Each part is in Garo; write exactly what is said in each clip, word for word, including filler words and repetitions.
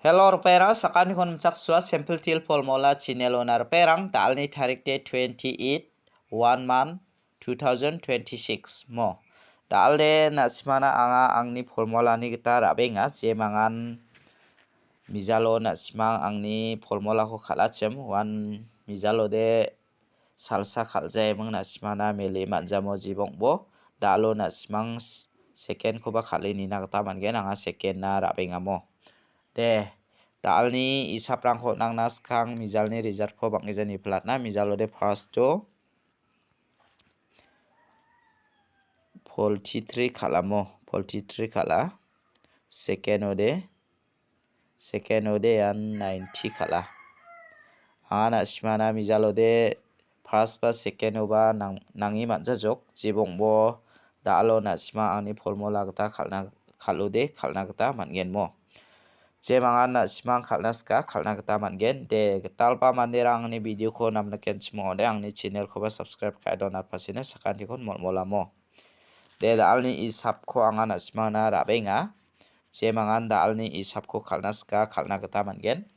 Hello, ripengrang, sakantikon nimchaksoa, Simple Teer Formula channel-ona ripengrang, da·alni tarik de twenty-eight, one month, two thousand twenty-six mo. Da·alde na·simana anga angni formulani gita ra·benga, jemangan mijalo na·simang angni formulako kal·achim, one mijalo de salsa kal·jaeming na·simana mele man·jamo jibongbo. Da·alo na·simang s-, second-koba kal·e nina gita man·gen, anga second-na ra·bengamo. De, da·alni isaprangko on·angna skang mijalni result-ko bang·gija nipilatna. Mijalode first-o forty-three kal·amo, forty-three kal·a. Second-ode, second-ode ian ninety kal·a. Anga na·simana mijalode first ba second-oba nang-, nange man·jajok, jibongbo da·alo na·sima angni formula gita kal·na, kal·ode kal·na gita man·genmo. Jemangan na·simang kal·na sika, kal·na gita man·gen. De, gitalba manderang angni video-ko namnikenchim ong·ode, angni channel-koba subscribe ka·e donatpasina sakantikon molmolamo. De, da·alni isapko anga na·simana ra·benga. Jemangan da·alni isapko kal·na sika, kal·na gita man·gen.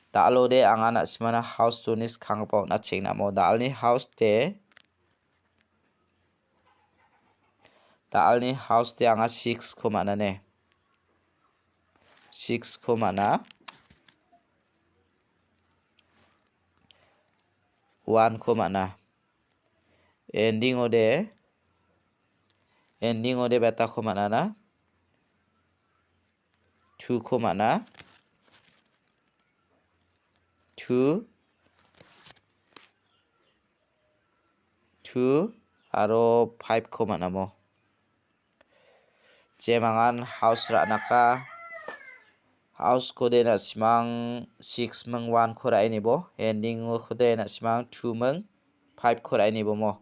Da·alode anga na·simana house two-ni skanggipa on·achengna amo. Da·alni house de, da·alni house de anga six-ko man·a ne. Six-ko man·a. One-ko man·a. Ending-ode, ending-ode beta-ko man·a na. Two-ko man·a. Two, two aro five-ko man·amo. Jemangan house ra·naka. House-kode na·simang six ming one-ko ra·e nibo. Ending-kode na·simang two ming five-ko ra·e nibo mo.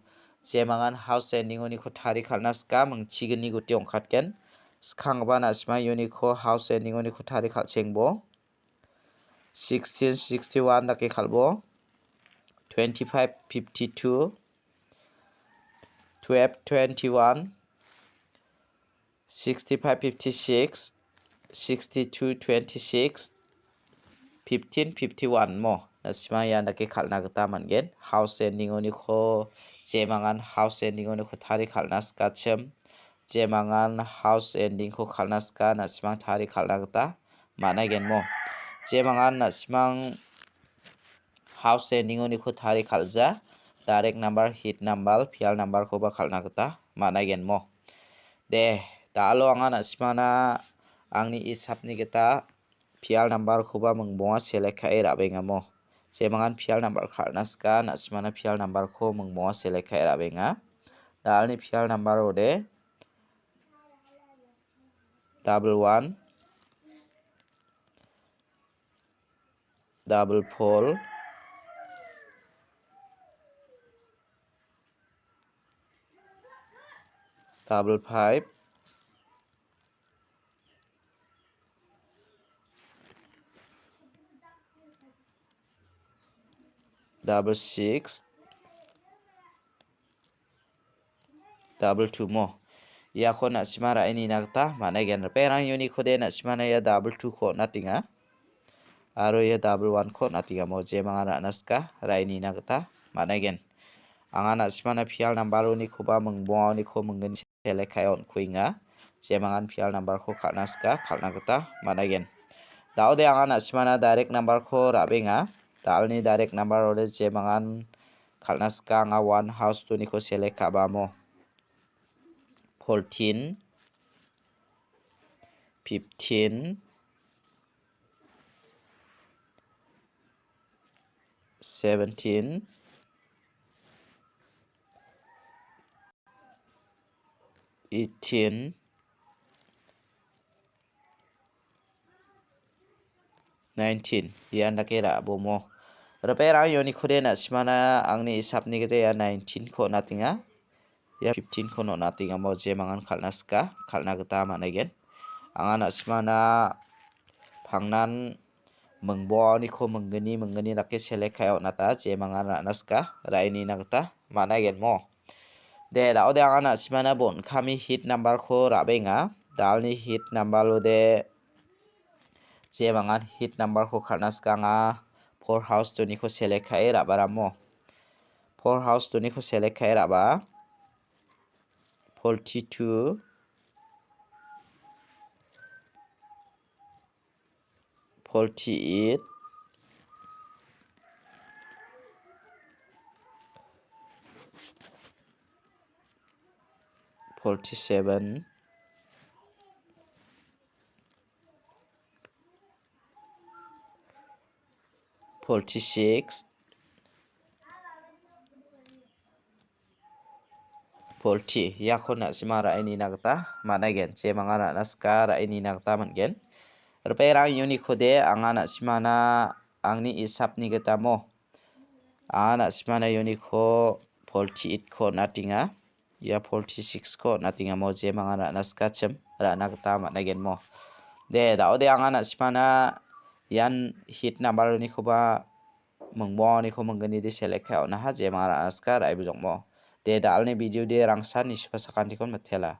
Jemangan house ending-oniko tari kal·na sika mingchigni guti ong·katgen. Skanggipa na·simang uniko house ending-oniko tari kal·chengbo. Sixteen sixty-one dake kal·bo. Twenty-five fifty-two. Twelve twenty-one. Sixty-five fifty-six. Sixty-two twenty-six. Fifteen fifty-one mo. Na·simang ian dake kal·na gita man·gen. House ending-oniko jemangan house ending-oniko tari kal·na sikachim. Jemangan house ending-ko kal·na sika na·simang tari kal·na gita man·a gen mo. Jemangan na·simang house ending-oniko tari kal·ja, direct number, hit number, pial number-koba kal·na gita man·a gen mo. De, da·alo anga na·simana angni isapni gita pial number-koba mingbonga select ka·e ra·bengamo. Jemangan pial number kal·na sika, na·simana pial number-ko mingbonga select ka·e ra·benga. Da·alni pial number ode double one, double four, double five, double six, double two mo. Iako na·sima ra·e nina gita man·a gen. Ripengrang uniko de na·simana ia double two-ko on·atenga. Aro ia double one-ko on·atenga mo. Jemangan ra·na sika ra·e nina gita man·a gen. Anga na·simana pial number-onikoba mingbongaoniko minggen select ka·e on·kuenga. Jemangan pial number-ko kal·na sika kal·na gita man·a gen. Da·ode anga na·simana direct number-ko ra·benga. Da·alni direct number ode jemangan kal·na sika anga one house two-niko select ka·bamo. Fourteen, fifteen, seventeen, eighteen, nineteen. Ian dake ra·bomo. Ripengrang uniko de na·simana angni isapni gita ia nineteen-ko on·atenga. Ia fifteen-ko on·atenga mo jemangan kal·na sika, kal·na gita man·a gen. Anga na·simana pangnan mingbongaoniko minggni, minggni dake select ka·e on·ata, jemangan ra·na sika, ra·e nina gita man·a gen mo. De, da·ode anga na·simana bon·kami hit number-ko ra·benga. Da·alni hit number-ode Jemangan hit number-ko kal·na sika anga four house doniko select ka·e ra·baramo. Four house doniko select ka·e ra·ba. Forty-two, forty-eight, forty-seven, forty-six, forty, iako na·sima ra·e nina gita man·aigen. Jemanga ra·na sika ra·e nina gita man·gen. Ripengrang, uniko de anga na·simana angni isapni gitamo. Anga na·simana uniko forty-eight-ko on·atenga. Ia forty-six-ko on·atengamo jemanga ra·na sikachim ra·na gita man·aigenmo. De, da·ode anga na·simana ian hit number-onikoba mingmongako minggnide select ka·e on·aha, jemanga ra·na sika ra·e bujokmo. De, da·alni video de rangsan nisupa sakantikon mitela.